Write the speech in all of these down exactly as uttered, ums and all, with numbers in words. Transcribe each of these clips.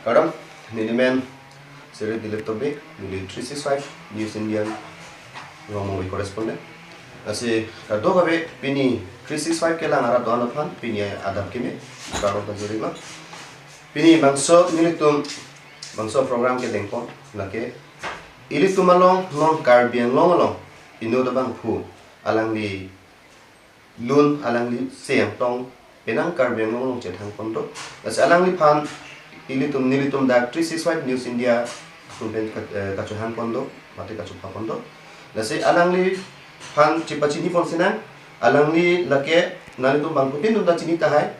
Kardom, neli men Sri Dilip Tokbi, neli three six five News India Rongmongve correspondent. Lasi kadokave pini three six five kelang arat do-an aphan pini adap kimi kardom pajirlo. Pini bangso nelitum bangso program kedengpon lake ilitum along non Karbi Anglong along inut abangphu alangli lun alangli seng tong penang Karbi Anglong along chethang pon do. Lasi alangliphan ilitum nelitum dak three six five News India atum pen ka-, eh, kachohang pon do, mate kachopha pon do. Lasi alangliphan chepachini pon sinang, alangli lake nanglitum bangphutin atum ta chini tahai.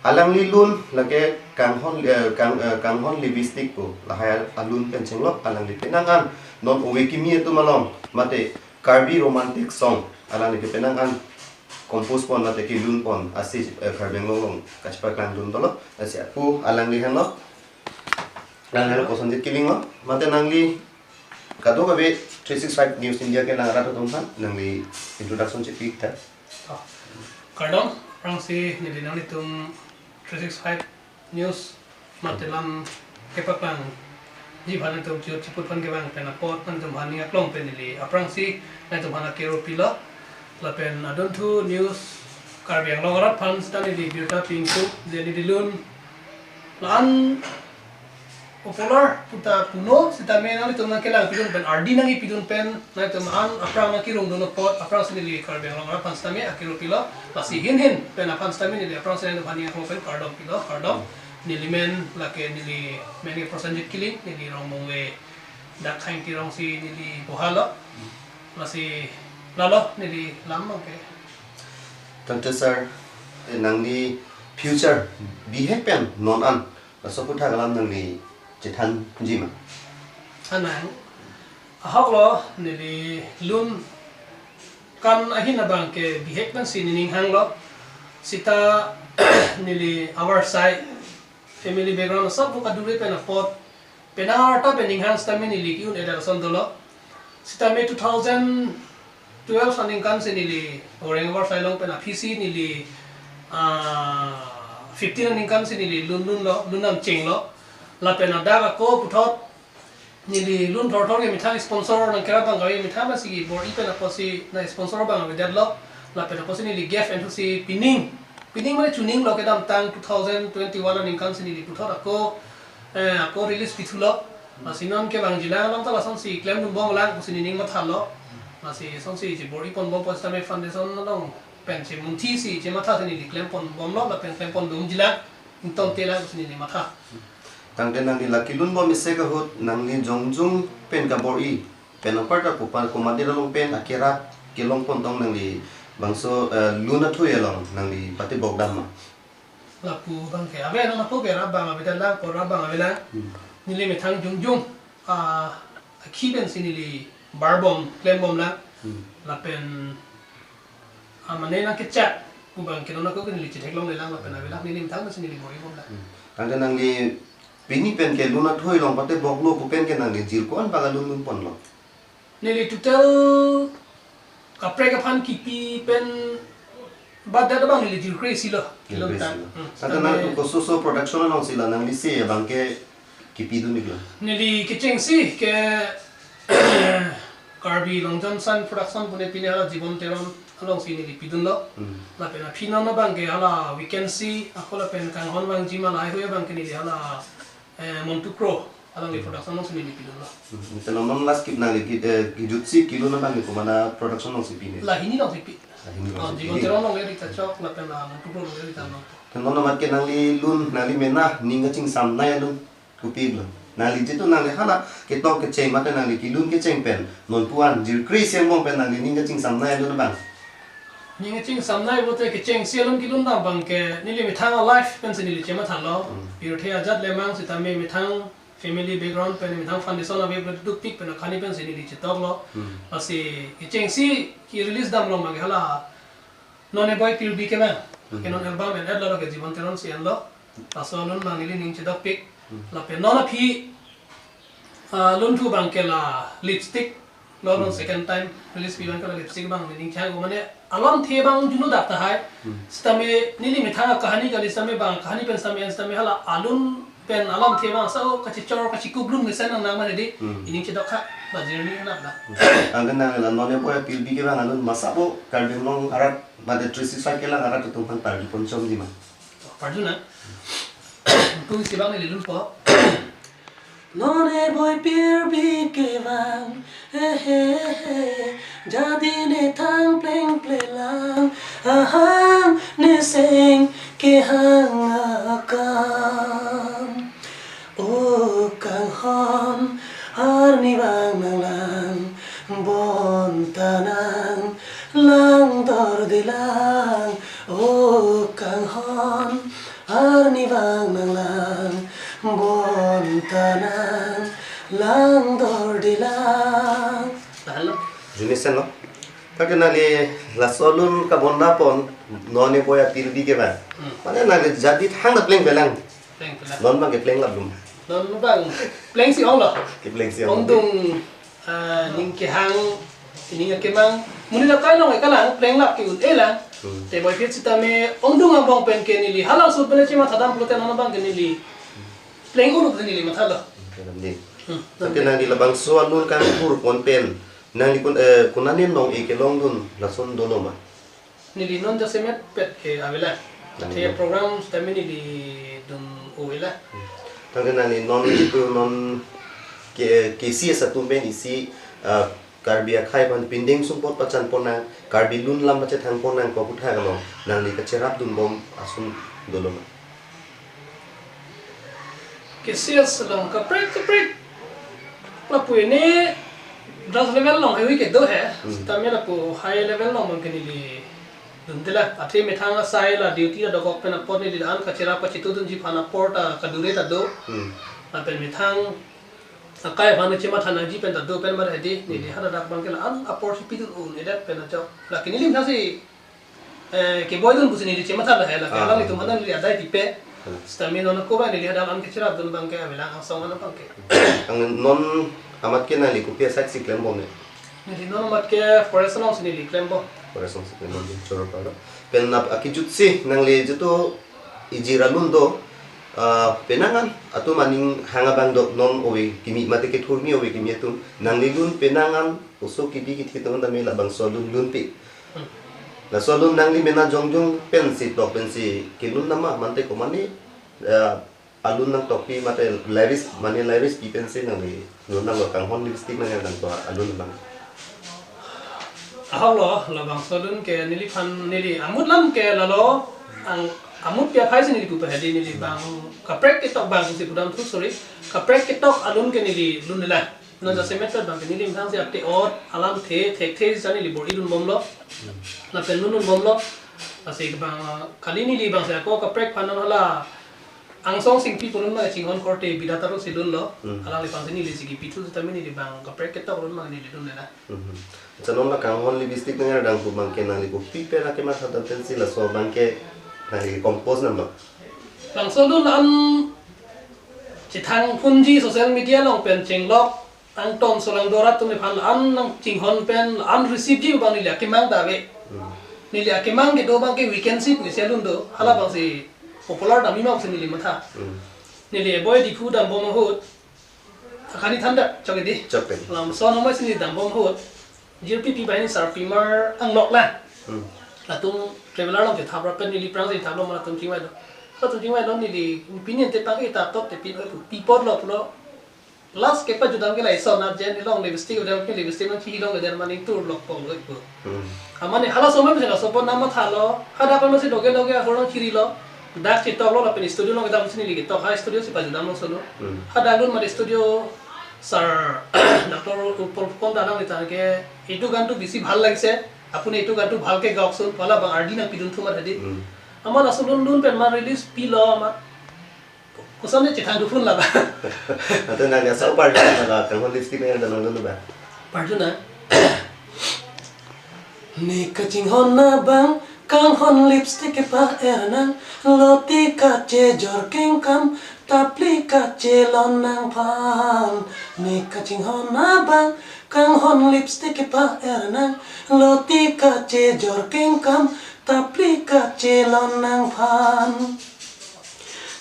Alangli lun lake kanghon, eh, kang, eh, kanghon lipstick pu lahai alun pen chenglok alangli penang an non ove kimi atum along mate Karbi romantic song alangli kepenang an compose pon mate kelun pon asi, eh, Karbi Anglong along kachepaklangdun dolo. Lasi apu alangli henlo. Nang henlo Prosenjit Killing lo. Mate nangli kadokave three six five News India kelang arat atum aphan nangli introduction chepi tha. Oh. Kardom, aphrangsi neli nanglitum three six five News mate lam kepaklangji aphan nangtum chihut chiput aphan kevang pen apot nangtum aphan ning aklong pen neli aphrangsi nangtum aphan akero pilo. Lapen adunthu news Karbi Anglong arat aphan seta neli birta pi ingtung, je neli lun la-an popular puta punon sitame nanglitum nangkelang pidun pen ardi nangkipidun pen nangtum an aphrang nangkerungdun apot aphrangsi neli Karbi Anglong arat aphan sitame akero pilo. Lasi hin hin pen aphan sitame neli aphrangsi nangtum aphan ning aklong pen kardom pilo, kardom. Neli men lake neli men ke Prosenjit Killing, neli Rongmongve dak Khaingti rongsi neli boha lo. Lasi lalo neli lam abang ke. Tangte sir, eh, nangli future bihek pen non an laso aputhak alam nangli chethanji ma? Anang. Ahok lo, neli lun kan ahin abang ke bihek pensi nening hanglo. Seta neli our side family background asap bu kadure pen apot penang arta pen ning hang sitame neli ki-un-edet ason dolo. Sitame two thousand twelve aningkan si neli Goreng Abar Sailong pen aphisi neli, ah, fifteen aningkan si neli lun lun lo, lun nam cheng lo. Lapen adak ako puthot neli lun thorthor ke methang sponsor nangkerap abang kave methang si bor-i pen apotsi nang sponsor abang avedet lo. Lapen apotsi neli gave entu si pining. Pining mane chuning lo kedamtang two thousand twenty-one aningkan si neli puthot ako, eh, ako release pithu lo. Lasi non kevangjilang alam ta lasonsi klemdun bomlang pusi nening matha lo. Lasi lasonsi chebor-i pon bom apot sitame foundation along pen chemunthi si chematha si neli klem pon bomlo lapen klem pondunjilang. Ington telang pusi neli matha. Tangte nangli la kelun bom isi ahut nangli jongjung pen kabor-i pen aparta kopa komat along pen akerap kelong pon tong nangli bangso, eh, lun athui along nangli patebok dam ma? Lapu abang ke ave, non ako ke rap abang avedet lang, ko rap abang avelang. Hmm. Neli methang jongjung, ah, akhi pensi neli bar bom, klem bomlang. Hmm. Lapen, ah, mane nangkechak pu abang ke non ako ke neli chetheklonglelang lapen avelang neli methang pensi neli bor-i bomlang. Hmm. Tangte nangli pini pen ke lun athui along patebok lo pu pen ke nangli jir ko-an abang alun lun ponlo? Neli total kaprek aphan kipi pen badet abang neli jir kre-isi lo. Jir kre-isi lo. Hmm. Tangte nangtum kososo production alongsi la nangli se abang ke kipidun-iklo? Neli kechengsi ke Karbi Long Johnson Production pune pine hala Jibon Teron alongsi neli pidunlo. Hmm. Lapen aphi non abang ke hala Vacancy, ako lapen Kanghon Vangji ma lahaihui abang ke neli hala, eh, Montu Kro alangli, hmm, production alongsi neli pidunlo. Hmm. Te non non last kip nangli ki, eh, kejutsi kelun abang ke komat a production alongsi pi ne? La hini alongsi pi. La hini alongsi pi. Ah, Jibon Teron along le Rita Chok lapen la Montu Kro along le Rita Nongpo. Te non amat ke nangli lun, nangli mena ning kachingsamnei alun kopi lo? Nangli jitu nangli hala ketok kecheng mate nangli kelun kecheng pen non pu-an jir kre-isi angbong pen nangli ning kachingsamnei alun abang? Ning kachingsamnei pulote kechengsi alun kelun dam abang ke neli methang a-life pensi neli chemathalo. Hmm. Pirthe ajat le mang sitame methang family background pen methang foundation ave pulote dukpik pen akahani pensi neli chetoklo. Hmm. Lasi kechengsi ke-release dam along abang ke hala Non Eboi Pirbi kevang. Hmm. Ke non album en-et lo, ke Jibon Teron si enlo. Laso alun abang neli ning chedokpik. Hmm. Lapen non aphi, ah, lunthu abang ke la Lipstick lo, non, hmm, second time release pi abang ke la Lipstick abang neli ning chang ko mane alamthe abang junu dak tahai. Hmm. Sitame neli methang akahani kali sitame abang akahani pen sitame en sitame hala alun Pen alam the bang sa o kachechor kachekup lun mesen nang nang mane di. Hmm. Ining chedok kha bajir ni nang da. Angkan nang la non e boy pilbi ke bang alun masa bo Karbi Anglong arat mate three six five kelang arat atum aphan pardi ponchom di ma. Parju na. Tung si bang ni lun po. Non e boy pirbi ke bang, he he he, jadi ne thang pleng plelang, ahang ne seng kehang akam. O kanghon, arni bang nang lang, bonta nang lang dor de lang. O kanghon, arni bang nang lang, bonta nang lang dor de lang. Lahenlo. Juni sen lo. Kake nangli laso alun kabonda pon, non e boy apirbi ke bang. Hmm. Mane nangli jadi thang da pleng plelang. Pleng plelang. Non bang ke pleng lap lum. Non bang pleng si ong lo. Ke pleng si ong. Ongdung, ah, ning kehang, ning kemang. Monit akai along e kalang, pleng lap ke un-e lang. Hmm. Te boy pit sitame ongdung angbong pen ke neli halang sut pen chematha dam pulote non bang ke neli pleng un-e neli matha lo. Hmm, dalam din. Hmm. Kake nangli labangso alun kangthur pon pen nangli kun, eh, konane nong-e kelong dun lason dolo ma? Neli non jasemet pet ke avelang. Nangli. Athe program sitame neli dun o-e lang. Hmm. Tangke nangli non itu non ke, K C S atum pen isi, ah, Karbi akhei aphan pindeng sumpot pachan pon nang, Karbi lun lam pachethang pon nang ko kutha kalong, nangli kacherap dun bom ason dolo ma? K C S along kaprek kaprek. Lapu ini grass level along hewi kedo he. Hmm. Sitame lapu high level along bang ke neli dun tela. Athe methang asai la duty la dokok pen apor neli la-an kacherap kachetu dunji aphan apor ta kadure ta do. Hmm. Lapen methang akai aphan chematha nangji pen ta do pen mar hedi neli, hmm, hadak bang ke la-an apor si pidun un-edet pen ajok. Lake neli methang si eh, keboi dun pusi neli chematha lo he, lake, ah, alanglitum aphan neli adai pipe. Hmm. Sitame non ako bang neli hadak an kacherap dun bang ke avelang angsong an bang ke. Ang non amat ke nangli kopi asai si klem bom ne? Neli non amat ke forest along si neli klem bom. Forest along si klem bom, choro paro. Pen nap akijut si nangli jitu ijir alun do, ah, penang an atum aning hang abang do non ove kimi mate kethurmi ove kimi atum nangli lun penang an oso kibi kithi atum tame labangso alun lunpe. Hmm. Laso alun nangli mena jongjong pensi tok pensi kelun nama mante komane, eh, alun nangtokpi mate lyrics mane lyrics pi pensi nangli lun nanglo kanghon lipstick nang nang to alun nang. Ahok lo, labangso alun ke neliphan neli amut lam ke lalo ang amut pi aphai si neli pupa hedi neli bang kaprek ketok bang si pudam thu sorry kaprek ketok alun ke neli lun nela. Non jasemet pet bang ke neli methang si ate ot alam the thekthe si neli bor-i dun bomlo. Hmm. Lapen lun dun bomlo. Lasi bang, ah, kali neli bang si ako kaprek aphan non hala Angsong Singpi pu alun ma chinghon korte bida taro si lunlo. Hmm. Alangliphan si neli si kipi thu sitame neli bang kaprek ketok alun ma neli lun nela. Hmm. Acha non la kanghon lipstick nang dang pu bang ke nangli kopi pen akematha dam pensi laso bang ke nangli compose nama? Bangso alun an chethang phunji social media along pen chenglok angton solang dorat atum nephan an nang chinghon pen an receive ji bang neli akemang ta ave. Hmm. Neli akemang kedo bang ke vacancy pusi alun do. Hala bang si popular dam-i ma pusi neli matha. Hmm. Neli e boy Diphu dam bom ahut. Akhani than da chok di. Chok di. Lam son amai si neli dam bom ahut. Jirpi pi banghini sarpimar anglok la. Hmm. Latum traveler along ke thap rapen neli prang si thap lo ma latum chingvai lo. Latum chingvai lo neli opinion te pang eta top te pin oi pu pi pot lo pulo. Last ke pajudam ke la ison na jen long lipstick dam ke lipstick nang chi long der maning tur lok pong lo pu. Hmm. Amane hala somoi mesen la sopon nama thalo. Hadak masi doge doge ahorong chiri lo. Dak chetok lo lapen studio along kedam si neli ketok ha studio si pajudam lo sono. Hmm. Hadak alun mate studio sir Doctor Utpal Fukonda alanglitan ke এইটো গানটো বেছি ভাল লাগিছে, আপুনি এইটো গানটো ভালকে গাওকচোন, pu hala bang ardi nangpidun thu mar hedi. Hmm. Amar laso alun alun pen mar release pilo amar. Koson ne chethang dupun la ba. Athe nangli asa upar na la kanghon lipstick nang dam nang dun ba. Parju na. Ne kachinghon abang kanghon lipstick kepa-er nang, loti kachejor kengkam, tapli kachelon nangphan. Ne kachinghon abang kanghon lipstick kepa-er nang, loti kachejor kengkam, tapli kachelon nangphan.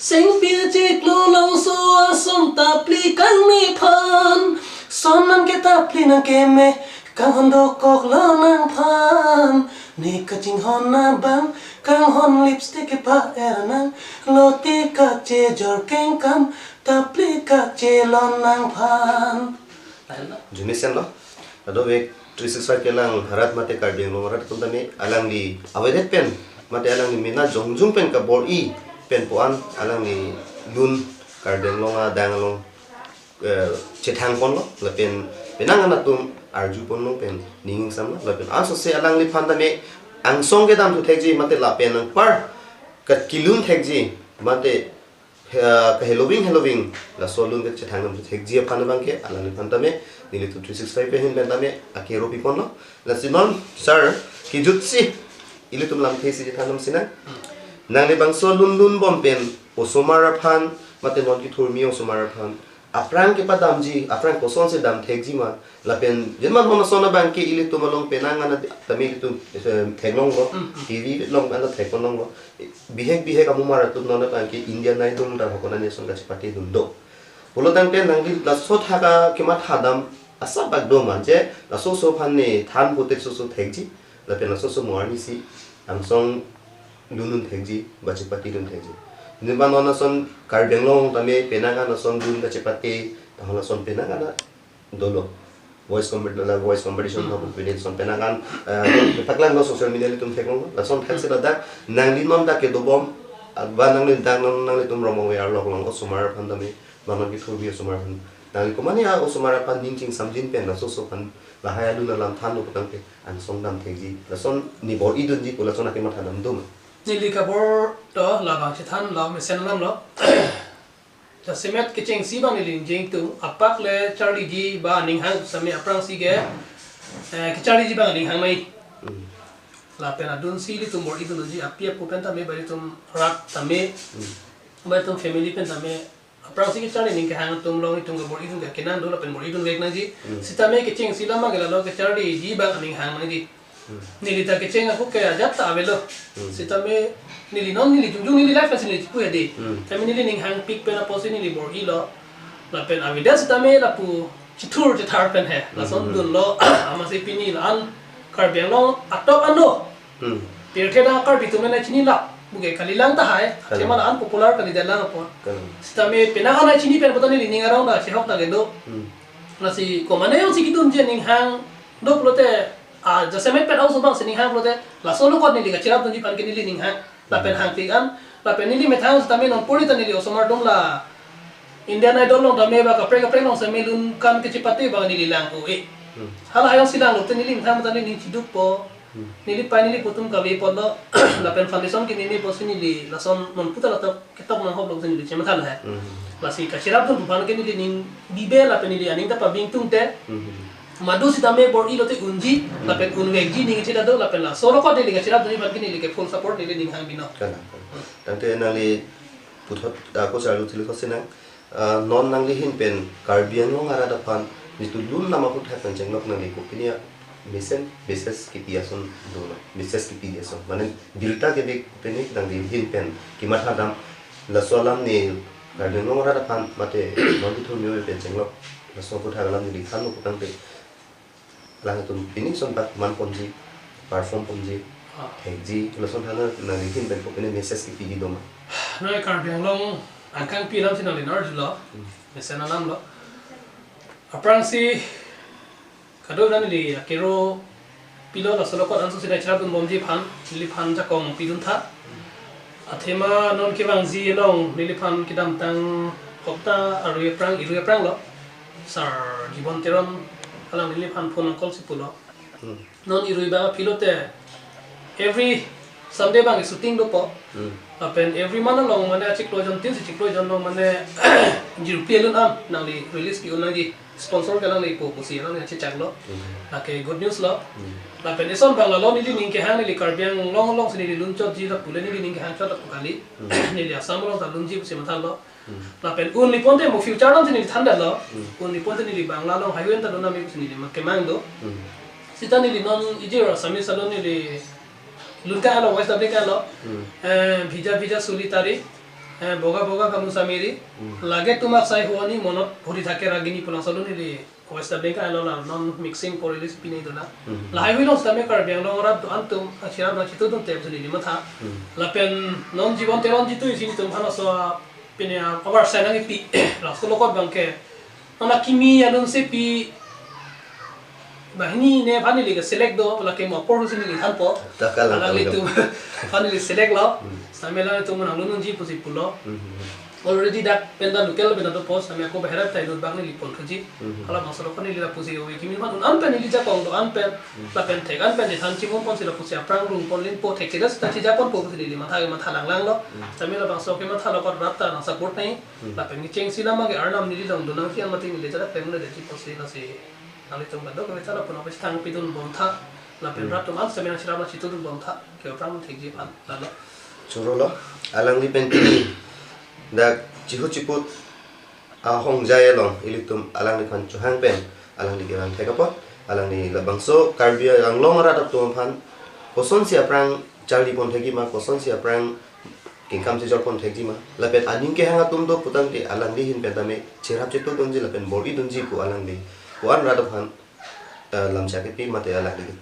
Sengpi chiklo longso ason tapli kangni phan. Son nang ke tapli nang keme, kanghon dokok lo nang phan. Ne kachinghon abang, kanghon lipstick kepa-er nang. Lote kachejor kengkam, tapli kache lo nang phan. Jumesen lo. Kadokave three six five kelang arat mate Karbi Anglong arat atum tame alangli avedet pen mate alangli mena jongjung pen kabor-i pen puan alangli lun Karbi Anglong adang along, eh, chethang ponlo lapen penang an atum arju ponlo pen ning ingsam lo lapen ansose alangliphan tame angsong kedam thu thekji mate lapen anpar kelun thekji mate, eh, kaheloving heloving laso lun kachethang dam thekji aphan abang ke alangliphan tame nelitum three six five ahin pen tame akero pi ponlo. Lasi non sir, kejutsi ilitum lamthe si chethan dam sinang. Nangli bangso lun lun bom pen osomar aphan mate non kethurmi osomar aphan aphrang kepadamji, aphrang kosonsi dam thekji ma, lapen jenman hon ason abang ke ilitum along penang an tame ilitum, eh, theklonglo, Mm, mm. T V along an theklonglo. Bihek bihek amumar atum non abang ke Indian Idol ta hokon ani ason kachepate dun do. Pulo tangte nangli laso thaka kematha dam asap bak do ma je laso oso aphan ne than putek soso thekji lapen laso oso mo arnisi angsong lun un thekji ba chepate dun thekji. Neba non ason Karbi Anglong tame penang an ason lun kachepate tahon ason penang an dolo. Voice compet-, la voice competition Hmm. thok pini son penang an, eh, paklang lo social media ilitum theklong. Lason thak Hmm. seta dak nangli non dak kedobom, ah, ba nangli dak non nanglitum romong we arlok long osomar aphan tame, ba non kethurmi osomar aphan. Nangli komane a-osomar aphan ning chingsamjin pen laso oso aphan lahai alun alam thanlo putangte angsong dam thekji. Lason ne bor-i dunji pu lason akematha dam dum. Neli kabor to labang chethan lo mesen alam lo. Jasemet kechengsi abang neli ningjeng tung, apak le charliji ba aning hang same aphrangsi ke, eh, kecharliji abang aning hang nai. Hmm. Lapen adunsi ilitum bor-i dunji api apo pen tame ba ilitum rat tame, Hmm. ba ilitum family pen tame, aphrangsi kecharli ning kehang atum along itum kabor-i dun ke kenan do lapen bor-i dunvek nangji. Hmm. Sitame kechengsi alam ke lalo kecharliji abang aning hang nangji. Hmm. Neli ta kecheng ako ke ajat ta avelo. Hmm. Sitame neli non neli jongjung neli life kasi neli chipu ya de. Hmm. Tame neli ning hangpik pen apotsi neli bor-i lo. Lapen avedet sitame lapu chithur chithar pen he. Lason Hmm. dunlo. Amatsi pini la-an Karbi Anglong atok ano. Hmm. Pirthe ta Karbi atum nangchinilap. Buke kalilang tahai. Kalang. Athema la-an popular kalidet lang apot. Kalang. Sitame penang an nangchini pen puta neli ning arong ta chehok ta kedo. Hmm. Lasi komane jongsi kedunji aning hang do pulote, ah, jasemet pen a-oso abangsi ning hang pulote, laso along kot neli kacherap dunji aphan ke neli ning hang. Lapen hangpik an, lapen neli methang sitame non pori ta neli osomar atum la Indian Idol along tame ba kaprek kaprek along sitame lun kan kechepate abang neli lang o e. Hmm. Hala hayong si lang lote neli methang ta neli ning chidukpo. Hmm. Neli pai neli pu atum kave ponlo, lapen foundation ke neli pusi neli lason non puta latok ketok nang hop lo pusi neli chematha lahai. Hmm. Lasi kacherap dun aphan ke neli ning bibe lapen neli aning ta pabing tungte. Hmm. Madu sitame bor-i lote unji, Hmm. lapen unvekji ning chita do, lapen laso along kot neli kacherap dunji aphan ke neli ke full support neli ning hang binong. Kalang, kalang. Tangte nangli puthot ako charlu thili khosinang. Ah, non nangli ahin pen Karbi Anglong arat aphan nelitum lun lam aphuthak pen chenglok nangli kopine mesen, message kipi ason do lo, message kipi ason. Mane birta kebe kopine nangli ahin pen kematha dam laso alam ne Karbi Anglong arat aphan mate non kethurmi pen chenglok laso aphuthak alam neli thanlo putangte alangtum pini ason bak man ponji, perform ponji, Ah. thekji, lason thana nangli ahin pen kopine message kipi do ma? Noi Karbi Anglong angkang pi alamsi nangli nor julo, Hmm. mesen alam lo. Aphrangsi kadokave neli akero pilo laso along kot ansose nang cherap dun bomji aphan, neliphan jakong pidun tha. Athema non kevangji along neliphan kedamtang hopta arui aphrang, irui aphrang lo. Sir Jibon Teron alang neliphan phone call si pulo. Hmm. Non irui abang aphi lote every Sunday abang shooting dopo. Hmm. Lapen every month along mane achiklo jon tin si chiklo jon along mane jirpi alun an nangli release pi un nangji sponsor ke nangli po pusi nangli chechak lo. Hmm. Lake good news lo. Hmm. Lapen ison abang lalo neli ning kehang neli Karbi Anglong alongsi neli lun chotji lapu le neli ning kehang chot lapu kali. Hmm. Neli Assam along ta lunji pusi matha lo. Hmm. Lapen un niponte mo future alongsi neli thandetlo. Hmm. Un niponte neli Bangla along highway ta lun nami pusi neli ma kemang do. Hmm. Sita neli non ijir Assamese along neli lun kalo, voice dubbing kalo. Hmm. Eh, Bhija Bhija Suli Tari. Eh, boga boga kamu samiri. Hmm. Lake tumak sai huani monot bhuri thake ragini pulang solo neli. West Tabling ka elo la non mixing porilis pini dola. Hmm. Lahai hui long sitame Karbi Anglong arat do-an atum, ah, chirap nangchitudun te pusi neli matha. Hmm. Lapen non Jibon Teron jitu isi nelitum aphan laso pini, ah, abar sai nangkipi. Laso lokot abangke. Non akimi anun si pi banghini ne aphan neli ke select do, lake mo apor si neli thanpo. Takal, takal. Alanglitum aphan neli select lo. Hmm. Sitame alanglitum nanglununji pusi pulo. Hmm. Already dak pen ta local pen ta dopo, sitame ako bahera ta inut bang neli pon thuji. Hmm. Halabangso lo aphan neli lapusi ove kimi aphan un-an pen neli jakong do-an pen, Hmm. lapen thek-an pen chethan chimum ponsi lapusi aphrang rung pon linpo, thek chedas ta chija ponpo pusi neli matha ke matha langlang lo. Hmm. Sitame labangso ke matha lo apot rat ta nang support nai. Hmm. Lapen kechengsi alam ke Arnam neli longdun nangji an mati neli jada pemule de ji pusi lasi nanglitum kadokave ta lapu nangpachethang pidun bom tha. Lapen Hmm. rat atum an sitame nangchirap nangchitudun bom tha. Ke aphrang thekji aphan lalo. Choro lo, alangli pen pini dak chihu chiput ahongjai along ilitum alangliphan chohang pen alangli kevang thek apot, alangli labangso Karbi Anglong arat atum aphan kosonsi aphrang charli pon thekji ma, kosonsi aphrang kengkam chejor pon thekji ma, lapen aning kehang atum do putangte alangli ahin pen tame cherap chetudunji lapen bor-idunji pu alangli ko-an rat aphan, eh, lamchak kepi mate alangli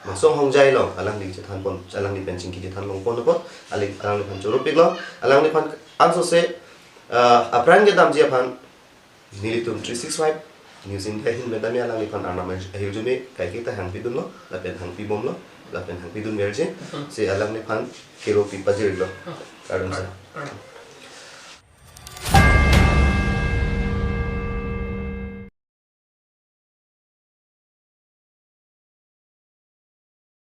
bangso ahongjai along alangli chethan pon, alangli pen chingki chethan long pon apot, aling, alangliphan choropik lo, alangliphan ansose, eh, apran kedamji aphan nelitum three six five News India ahin pen tame alangliphan Arnam ahirjume kaiketa hangpidun lo, lapen hangpi bom lo, lapen hangpidun verji, Hmm. si alangliphan kero pi pajir lo. Hmm. Kardom sir. Hmm.